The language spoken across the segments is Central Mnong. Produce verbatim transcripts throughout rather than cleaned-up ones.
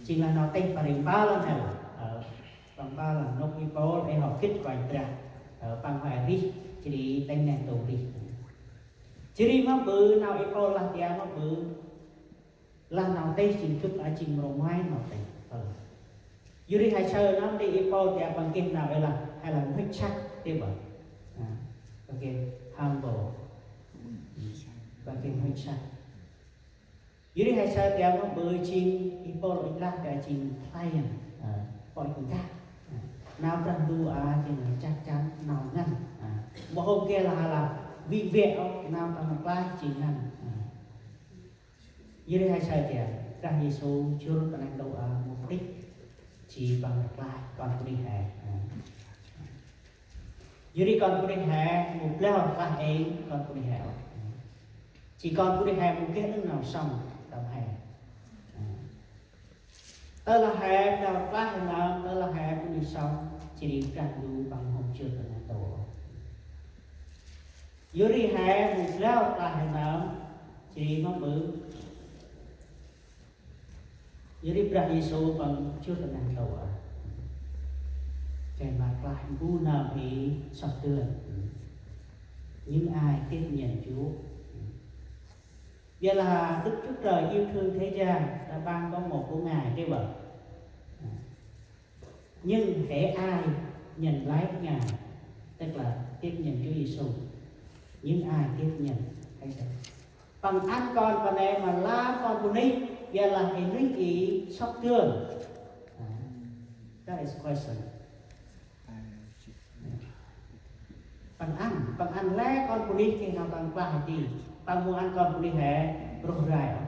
Jêng lah nau têh păng ri mpơl lah nây lah. Ơ, păng mpơl lah nôk i Pôl ê hŏ gĭt Kôranh Brah. Ơ, păng hŏ rêh, jêh ri tĭng neh ntu rêh. Jêh ri mâm ƀư nau i Pôl lah tiă mâm ƀư. Lah nau têh jêng gâp a jêng mrô ngoai nau têh. Ơ. Yor ri he saơ nau têh i Pôl tiă păng geh nau ê lah, he lah mhĭk săk, tiă ƀă. Ơ, păng geh humble. Păng geh mhĭk săk. Yor ri he saơ tiă mâm ƀư jêng i Pôl ŭch lah tiă jêng client, ơ, pô ŭch nkah. Ơ, nau Brah Ndu a jêng là chắc chắn nau ngăn. Ơ, mâu hôm geh lah, lah vĭ vẹo ôh, nau Brah Ndu klaih jêng ngăn. Ơ. Yor ri he saơ tiă, Brah Yêsu jŭr ta neh ntu a mục đích jêh păng rklaih kon bunuyh he. Ơ. Yor ri kon bunuyh he mâu blao rklaih êng kon bunuyh he ôh. Jêh kon bunuyh he mâu geh nau sŏng tâm he. Tơ lah he blao rklaih he nơm, tơ lah he bunuyh sŏng, jêh ri Brah Ndu păng mâu hôm jŭr ta neh ntu. Yor ri he mâu blao rklaih he nơm, jêh ri mâm ƀư. Yor ri Brah Yêsu păng jŭr ta neh ntu a. Gay ma rklaih bu nơm i sŏk dơn. Những ai tiếp nhận Chúa. Nghĩa là Đức Chúa Trời yêu thương thế gian, đã ban có một của Ngài, tiă ƀă. Nhưng hễ ai nhận lấy Ngài, tức là tiếp nhận Chúa Giêsu. Những ai tiếp nhận, hãy xem. Păng ăn kon, păng nây ma lam kon bunuyh, ƀiălah i nuyh i sŏk dơn. À, that is question. Păng ăn, păng ăn lĕ kon bunuyh geh nau tâm rklaih di. Păng mâu ăn kon bunuyh he rôh rai ôh.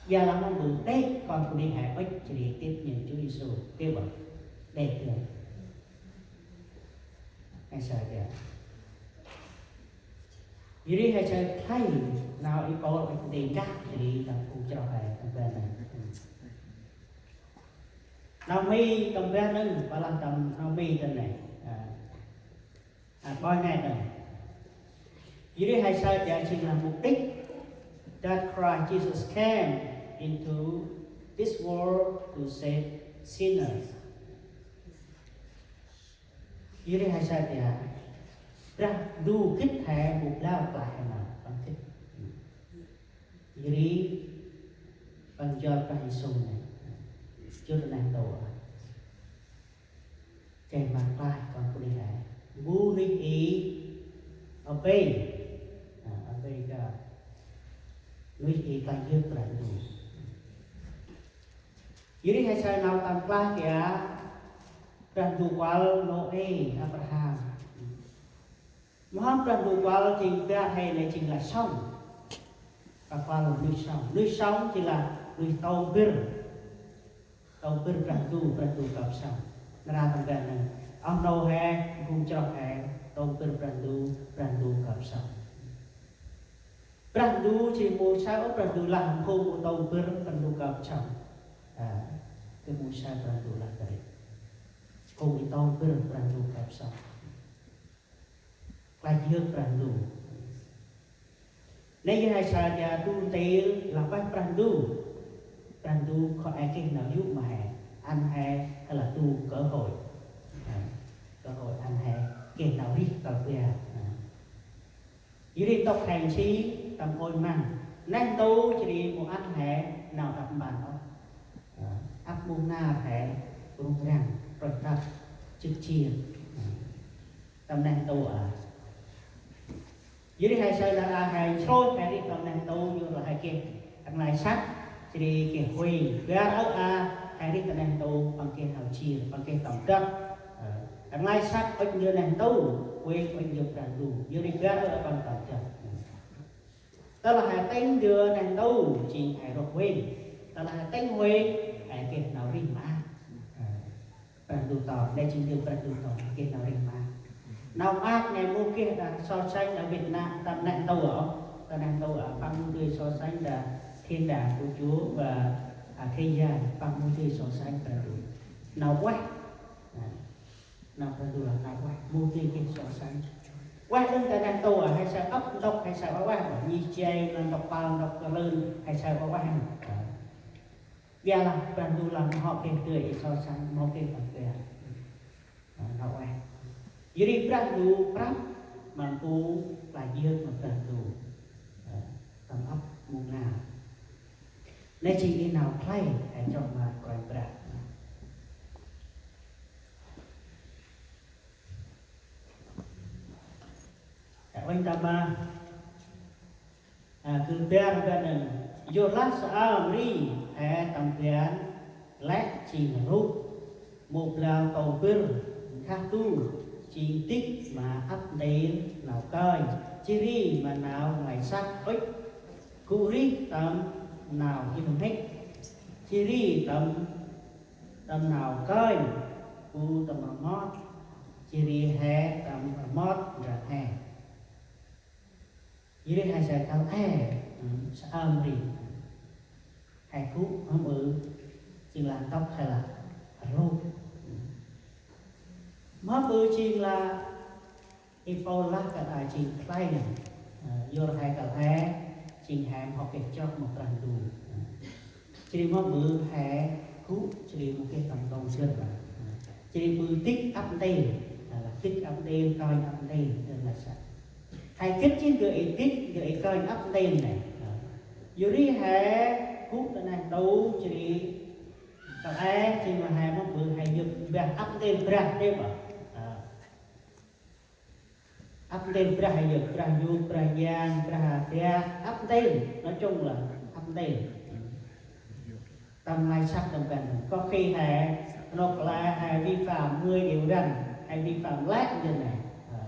Ƀiălah mâm ƀư đê̆ kon bunuyh he ŭch jêh ri tiếp nhận Chúa Giêsu, tiă ƀă. Đê̆ dơn. He saơ tiă. Yor ri he saơ khlay nau i Pôl ŭch nti nkah jêh ri tâm phung chroh he tâm ban nây. Nau Mi tâm ban nây, ƀiălah tâm nau Mi tâm nây. À, à, ƀoi nây tâm. Yor ri he saơ tiă jêng là mục đích that Christ Jesus came into this world to save sinners. Yor ri he saơ tiă, Brah Ndu gĭt he mâu blao rklaih he nơm, păng gĭt. Yor ri păng jŏr Brah Yêsu nây, jŭr ta neh ntu a. Gay ma rklaih kon bunuyh he. Bu nuyh i obey. À, obey God. Nuyh i klach yơk Brah Ndu. Yor ri he saơ nau tâm rklaih tiă, Brah Ndu kuăl Nôê, Abraham. Mâu hôm Brah Ndu kuăl jêng bar he nây jêng lah sŏng. Păng kuăl nuyh sŏng. Nuyh sŏng jêng lah nuyh tông bĭr. Tông bĭr Brah Ndu, Brah Ndu kơp sŏng. Nar aơ tâm ban nây. Oh nô he, phung chroh he, tông bĭr Brah Ndu, Brah Ndu kơp sŏng. Brah Ndu jêng mâu saơ ôh Brah Ndu lah phung tông bĭr Brah Ndu kơp sŏng. À, gâp mâu saơ Brah Ndu lah kơt ri. Phung i tông bĭr Brah Ndu kơp sŏng. Klach yơk Brah Ndu. Nây yor he saơ tiă du ntil lah ueh Brah Ndu. Brah Ndu kho e geh nau yô̆ ma he. Ăn he, he lah du cơ hội. À, cơ hội ăn he geh nau rêh kăl bar. À. Yor ri ntŭk he si tâm ôi măng. Neh ntu jêh ri mâu ăn he nau đăp mpăn ôh. À, ăp mông nar he rŭng răng, rôch rnăp, jâk jêr. À. Tâm neh ntu a. Yor ri he saơ nar aơ he nsrôyh he rêh tâm neh ntu, yor lah he geh nglay săk, jêh ri geh huêng. Bar aơ a he rêh tâm neh ntu păng geh nau jêr, păng geh tâm dăp. Ơ, nglay săk ŭch ndơ neh ntu, huêng ŭch ndơ Brah Ndu. Yor ri bar aơ a păng tâm dăp. Tơ lah he tĭng ndơ neh ntu, jêng he rôh huêng. Tơ lah he tĭng huêng, he geh nau rêh maak. Ơ. Brah Ndu ton, nê jêng dơm Brah Ndu ton, geh nau rêh maak. Nau maak nê mâu geh đah so sánh đah Việt Nam, tâm neh ntu ôh. Tâm neh ntu ôh, păng mâu dơi so sánh đah thiên đàng của Chúa và, à, thế gian, păng mâu dơi so sánh Brah Ndu. Nau ueh. À, nau Brah Ndu lah nau ueh, mâu dơi geh so sánh. Ueh đŏng tâm neh ntu ôh, he saơ ăp ntŭk, he saơ ueh ueh, nhi jay, ntŭk pal, ntŭk kalưn, he saơ ueh ueh. À. Bialah Brah Ndu lah mâu hôm geh dơi i so săn, mâu hôm geh tâm ban. Nau ueh. Yor ri Brah Ndu prăp ma phung klach yơk ma Brah Ndu. Tâm ăp mông nau. Nây jêng i nau khlay, he chroh ma Kôranh Brah. He uănh ta ma, a, gưl bar bar nây. Yorlah saơm ri he tâm ban lĕ jêng rup, mâu blao tông bâr, nkhah du, jêng dĭk ma ăp ntil nau kơnh, jêh ri ma nau nglay săk ŭch, gŭ rêh tâm nau him mhĭk, jêh ri tâm tâm nau kơnh, bu tâm rmot, jêh ri he tâm rmot ndrăng he. Jêh ri he say kăl e, hmm, saơm ri. He gŭ, mâm ƀư, jêng lah ntŭk hay lah rluk. Mâm ƀư jêng lah i Pôl lah kơt a jêng khlay, a, yor he kăl e, jêng he mâu geh chroh ma Brah Ndu. Jêh ri mâm ƀư he gŭ, jêh ri mâu geh tâm ntông sưr. Jêh ri ƀư dĭk ăp ntil, a, lah dĭk ăp ntil, kơnh ăp ntil, dơn lah săk. He gĭt jêng gơ̆ i dĭk, gơ̆ i kơnh ăp ntil nây. Yor ri he gŭ ta neh ntu, jêh ri kăl e, jêng ma he mâm ƀư he yơk mbah ăp ntil Brah dê bơh. A. Ăp ntil Brah he yơk, Brah Yôk, Brah Yang, Brah Adak, ăp ntil, nói chung là ăp ntil. Tâm nglay săk tâm ban. Có khi he, nôk lĕ he vi phạm mười điều răn, he vi phạm lĕ njêng nây. A.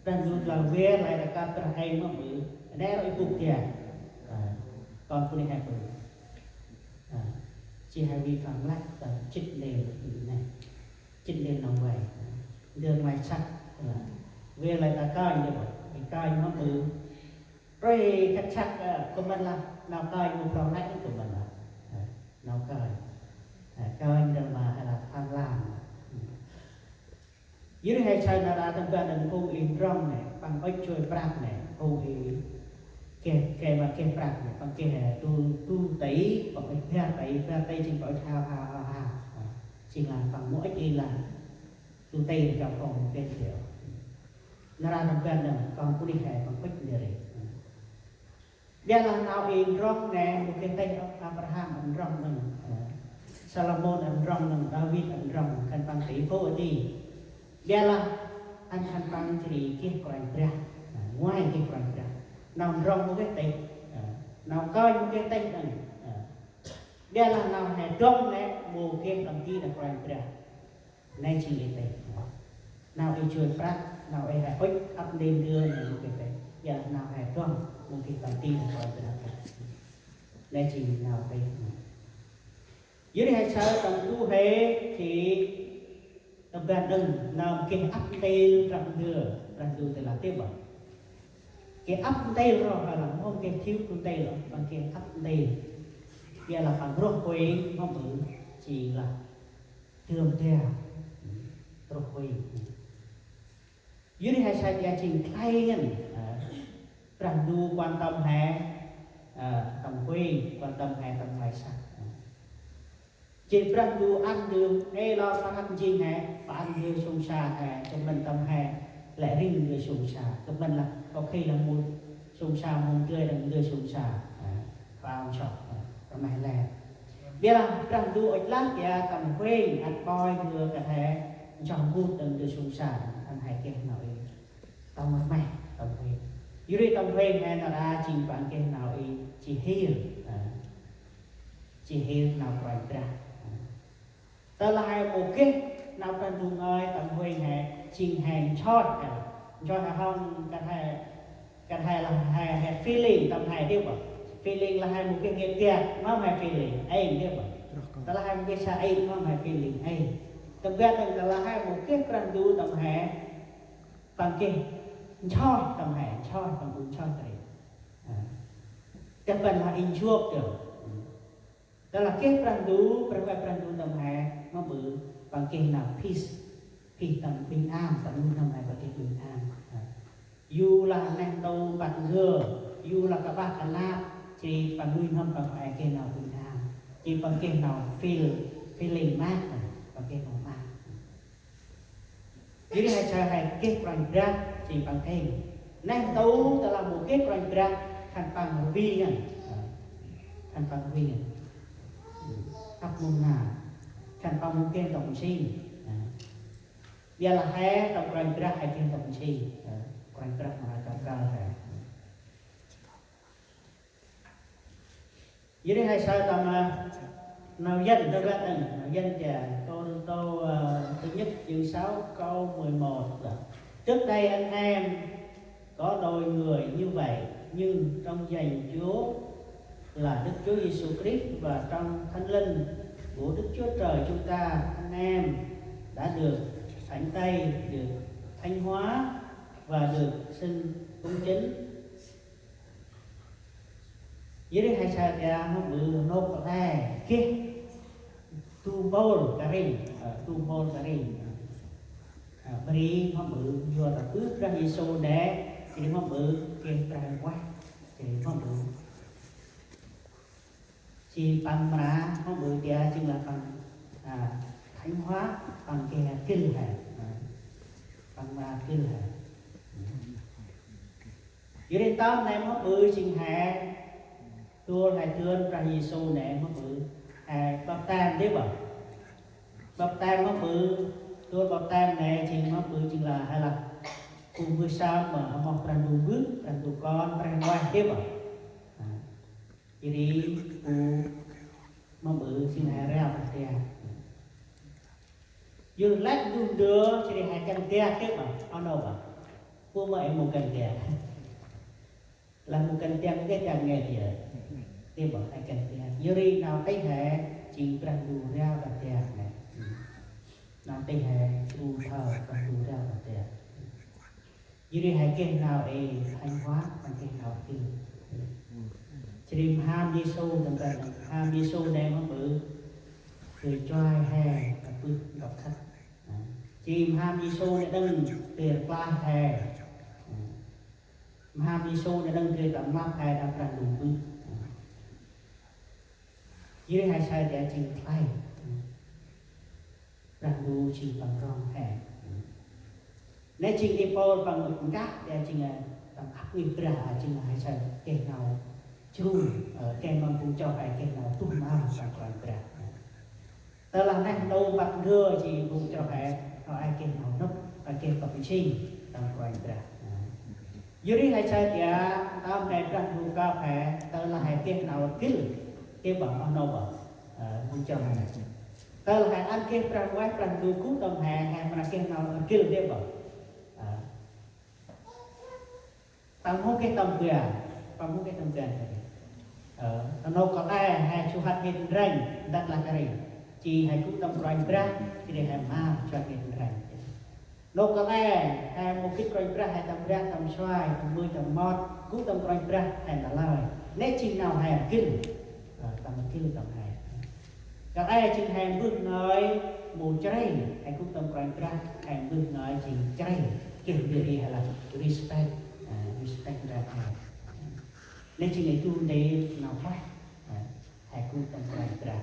Brah Ndu lah vay lĕ ta kơt Brah êng mâm ƀư, nê roi bŭk dia. A. Kon bunuyh he ƀư. A. Jêh he vi phạm lĕ tâm jê̆t ntil nây. Jê̆t ntil nau vay. Ndơ nglay săk. Vay lĕ ta kơnh dê bơh. Kơnh mâm ƀư. Roi khăt săk, ơ, kŏ mân lah. Nau kơnh mâm prong lĕ kŏ mân lah. Ơ, nau kơnh. Ơ, kơnh ndơ ma hay là tham lam. Yor ri he say nar aơ tâm ban đŏng phung i ndrŏng nê, păng ŭch joi prăk nê, phung i geh, geh ma geh prăk nê, păng geh, ơ, du, du tỉ, păng ŭch bar tỉ, bar tỉ jêng păng ŭch hao, hao, hao, hao. Jêng lah păng mâu ŭch i lah du tỉ trong phung bên dê. Nar aơ tâm ban đŏng, kon bunuyh he păng ŭch ndơ ri. Bialah nau i ndrŏng nê, mâu geh têh Abraham ndrŏng nâng, ơ, Salômôn ndrŏng nâng, Đavid ndrŏng, khân păng tỉ phú a di. Bialah ăn khân păng jêh ri geh Kôranh Brah, ơ, ngoai geh Kôranh Brah. Nau ndrŏng mâu geh têh, ơ, nau kơnh mâu geh têh nâng, ơ. Bialah nau he dŏng nê, mâu geh tâm di nê Kôranh Brah. Nê jêng i têh. Nau i joi prăk, nau i he ŭch ăp ntil ndơ nê mâu geh têh. Bialah nau he dŏng, mâu geh tâm di nê Kôranh Brah. Nê jêng nau têh. Yor ri he say tâm du huê, jêh tâm ban đŏng, nau geh ăp ntil Brah Ndu, Brah Ndu tê lah tê bơh. Geh ăp ntil ro, hay là mâu geh thiu du ntil ro, păng geh ăp ntil. Bialah păng roh huêng, mâm ƀư, jêng lah dơm dao. Roh huêng. Yor ri he say biă jêng khlay ngăn. Ơ, Brah Ndu quan tâm he, ơ, tâm huêng, quan tâm he tâm nglay săk. Jêh Brah Ndu ăn ndơ, ê, lor păng hăt njêng he, păng ăn ndơ sông sa he, kŏ mân tâm he, lĕ rĭng ndơ sông sa, kŏ mân lah, có khi lah mâu sông sa mâu ndơ, đŏng ndơ sông sa, ơ, pao sŏ, ơ, rmeh lĕ. Bialah Brah Ndu ŭch lah, biă tâm huêng, ăt boi ndơ kơt he, nsoh mbŭt đŏng ndơ sông sa, ăn he geh nau i. Tâm rmeh, tâm huêng. Yor ri tâm huêng he nar aơ jêng păng geh nau i, jêh hir, ơ, jêh hir nau Kôranh Brah. Tơlah he mâu geh nau Brah Ndu ngơi tâm huêng he, jêng he nsoh he. Nsoh he hŏng kơt he, kơt he lah he, he feeling tâm he dê bơh. Feeling lah he mâu geh ngiêt biăt, mâm he feeling, êng dê bơh. Tơlah he mâu geh sa êng, mâm he feeling, êng. Tâm ban đŏng tơlah he mâu geh Brah Ndu tâm he, păng geh nsoh tâm he, nsoh tâm ƀư nsoh ta ri. Ơ. Geh păng lah i nsuôk dơm. Tơlah geh Brah Ndu, Brah, Brah Ndu tâm he, mâm ƀư păng geh nau peace. Peace tâm bình an, tâm nuih n'hâm he păng geh bình an. Ơ. Yu lah neh ntu păng ngơ, yu lah kƀah knap, jêh ri păng nuih n'hâm păng he geh nau bình an. Jêng păng geh nau feel, feeling maak, păng geh nau maak. Jêh ri he saơ he geh Kôranh Brah jêng păng êng. Neh ntu tơ lah mâu geh Kôranh Brah, khân păng rvê ngăn. Khân păng rvê ngăn. Ăp mông nau. Khân păng mâu geh ntŭk nsing. Biălah he tâm Kôranh Brah he geh ntŭk nsing. Kôranh Brah mra tâm kơl he. Jêh ri he saơ tâm, ơ, nau Yuăn, nau Yuăn, ơ, nau Yuăn cha, Cô Tô, ơ, thứ nhất chương sáu câu mười một là: Trước đây anh em có đôi người như vậy, nhưng trong danh Chúa là Đức Chúa Giêsu Christ và trong Thánh Linh của Đức Chúa Trời chúng ta, anh em đã được sanh tây, được thánh hóa và được xưng công chính. Jêh ri he saơ ta mâu ƀư nôk kăl e geh du mpôl kơt ri, ơ, du mpôl kơt ri. Ơ, bri mâu ƀư yua ta ƀư Brah Yêsu nê, jêh ri mâu ƀư geh Brah Huêng Ueh, jêh ri mâu ƀư. Jêh păng mra mâu ƀư ta jêng lah păng, ơ, thánh hóa, păng geh gĭl he. Ơ, păng mra gĭl he. Jêh ri tâm nê mâu ƀư jêng he, dôl he dơn Brah Yêsu nê mâu ƀư he baptem dê bơh. Baptem mâu ƀư, dôl baptem nê jêng mâu ƀư jêng lah he lah bu mbơh sơm ma he moh Brah Ndu Mbơ̆, Brah Ndu Kon, Brah Huêng Ueh dê bơh. Jêh ri bu mâu ƀư jêng he rao Brah Ndu. Yor lĕ du ndơ, jêh ri he kăn dak dê bơh, oh no bơh. Bu mâu ê mâu kăn dak. Lah mâu kăn dak, dak ngăn dê. Dê bơh, he kăn dak. Yor ri nau tih he jêng Brah Ndu rao Brah Ndu nê. Nau tih he, tru thờ Brah Ndu rao Brah Ndu. Jêh ri he geh nau ê thánh hóa, păng geh nau gĭl. Jêh ri mham Yêsu, tâm ban mham Yêsu nê mâu ƀư, gay chuai he, ta bơh ntŭk khât. Jêh ri mham Yêsu nê đŏng gay rklaih he. Mham Yêsu nê đŏng gay tâm mlăp he đah Brah Ndu Mbơ̆. Jêh ri he saơ ta jêng khlay. Brah Ndu jêng păng rŏng he. Nê jêng i Pôl păng nkah ta jêng, ơ, tâm ăp ngih Brah, ơ, jêng he saơ geh nau jrŭng, ơ, geh ma phung chroh he geh nau tuh ma tâm Kôranh Brah. Tơ lah neh ntu mpăt n'gơ jêng phung chroh he, nau he geh nau nŭp, he geh ntŭk nsing tâm Kôranh Brah. Yor ri he saơ ta, tâm nê Brah Ndu kơp he, tơ lah he geh nau gĭl, dê bơh, oh no bơh, ơ, phung chroh he. Tơ lah he ăn geh Brah Huêng Ueh, Brah Ndu gŭ tâm he, he mra geh nau gĭl dê bơh. Ơ. Păng mâu geh tâm ban, păng mâu geh tâm ban. Ơ, nôk kăl e he chuhat ngêt ndrănh, ntăk lah kơt ri. Jêh he gŭ tâm Kôranh Brah, jêh ri he mra chuhat ngêt ndrănh. Nôk kăl e he mâu gĭt Kôranh Brah, he tâm ban, tâm suai, tâm mưch, tâm mot, gŭ tâm Kôranh Brah, he nđa lơi. Nê jêng nau he gĭl. Ơ, tâm gĭl tâm he. Kăl e jêng he mbơh ngơi mâu chrê, he gŭ tâm Kôranh Brah, he mbơh ngơi jêng chrê. Geh ndơ ri he lah respect, ơ, respect Brah he. Nê jêng he du ndơ nau pah, ơ, he gŭ tâm Kôranh Brah.